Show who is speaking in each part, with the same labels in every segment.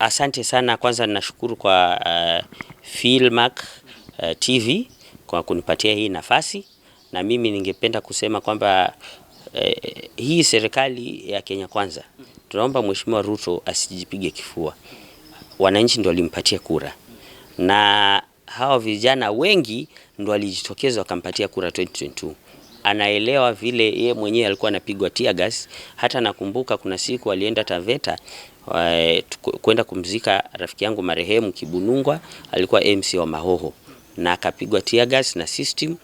Speaker 1: Asante sana. Kwanza ninashukuru kwa Filmark TV kwa kunipatia hii nafasi, na mimi ningependa kusema kwamba hii serikali ya Kenya Kwanza, tunaomba Mheshimiwa Ruto asijipige kifua. Wananchi ndio walimpatia kura na hawa vijana wengi ndio walijitokeza wakampatia kura 2022. Anaelewa vile ye mwenyewe alikuwa anapigwa tear gas. Hata nakumbuka kuna siku alienda Taveta kwenda kumzika rafiki yangu marehemu Kibunungwa, alikuwa MC wa Mahoho na akapigwa tear gas na system,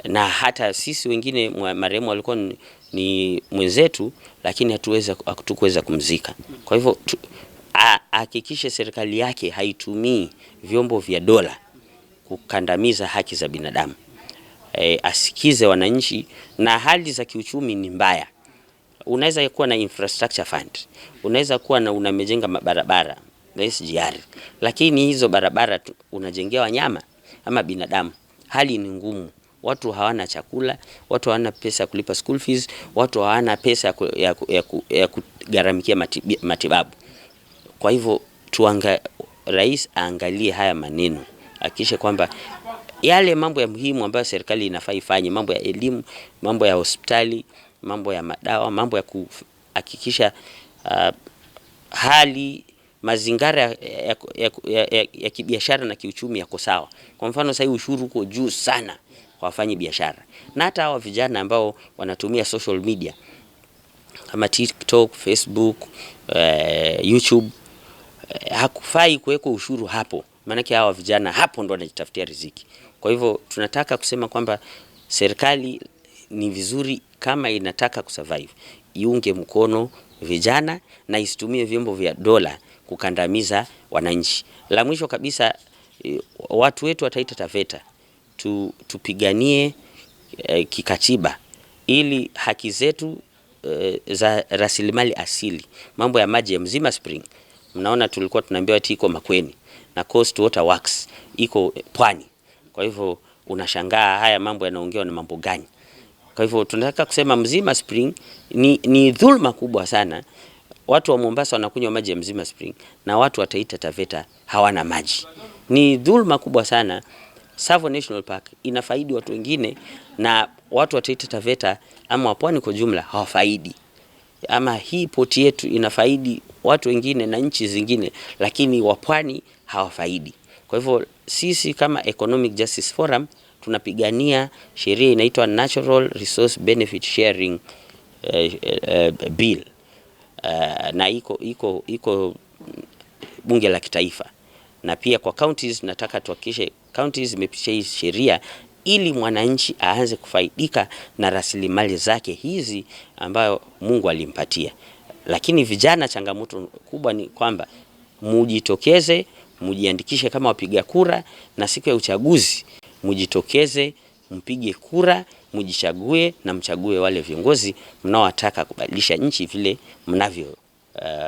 Speaker 1: na hata sisi wengine marehemu alikuwa ni mwenzetu, lakini hatukuweza kumzika. Kwa hivyo ahakikishe serikali yake haitumii vyombo vya dola kukandamiza haki za binadamu. Asikize wananchi, na hali za kiuchumi ni mbaya. Unaweza kuwa na infrastructure fund, unaweza kuwa na unamejenga mabarabara SGR, lakini hizo barabara unajengea wanyama ama binadamu. Hali ni ngumu, watu hawana chakula, watu hawana pesa ya kulipa school fees, watu hawana pesa ya kugharamikia matibabu. Kwa hivyo rais aangalie haya maneno, hakikishe kwamba yale mambo ya muhimu ambayo serikali inafaa ifanye, mambo ya elimu, mambo ya hospitali, mambo ya madawa, mambo ya kuhakikisha hali mazingira ya kibiashara na kiuchumi yako sawa. Kwa mfano sasa ushuru uko juu sana kwa wafanyi biashara, na hata hawa vijana ambao wanatumia social media kama TikTok, Facebook, YouTube, hakufai kuwekwa ushuru hapo, maanake hawa vijana hapo ndo wanajitafutia riziki. Kwa hivyo tunataka kusema kwamba serikali ni vizuri kama inataka kusurvive iunge mkono vijana na isitumie vyombo vya dola kukandamiza wananchi. La mwisho kabisa, watu wetu wa Taita Taveta tupiganie kikatiba ili haki zetu za rasilimali asili, mambo ya maji ya Mzima Spring, mnaona tulikuwa tunaambiwa ati iko Makueni na Coast Water Works iko Pwani. Kwa hivyo unashangaa haya mambo yanaongewa na mambo gani? Kwa hivyo tunataka kusema Mzima Spring ni dhulma kubwa sana. Watu wa Mombasa wanakunywa maji ya Mzima Spring na watu wa Taita Taveta hawana maji. Ni dhulma kubwa sana. Tsavo National Park inafaidi watu wengine na watu wa Taita Taveta ama wa Pwani kwa jumla hawafaidi. Ama hii poti yetu inafaidi watu wengine na nchi zingine, lakini wa Pwani hawafaidi. Kwa hivyo sisi kama Economic Justice Forum tunapigania sheria inaitwa Natural Resource Benefit Sharing Bill, na iko bunge la kitaifa, na pia kwa counties nataka tuhakikishe counties zimepitisha hii sheria ili mwananchi aanze kufaidika na rasilimali zake hizi ambayo Mungu alimpatia. Lakini vijana, changamoto kubwa ni kwamba mujitokeze, mujiandikishe kama wapiga kura, na siku ya uchaguzi mujitokeze, mpige kura, mujichague na mchague wale viongozi mnaowataka kubadilisha nchi vile mnavyo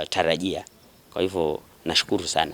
Speaker 1: tarajia. Kwa hivyo nashukuru sana.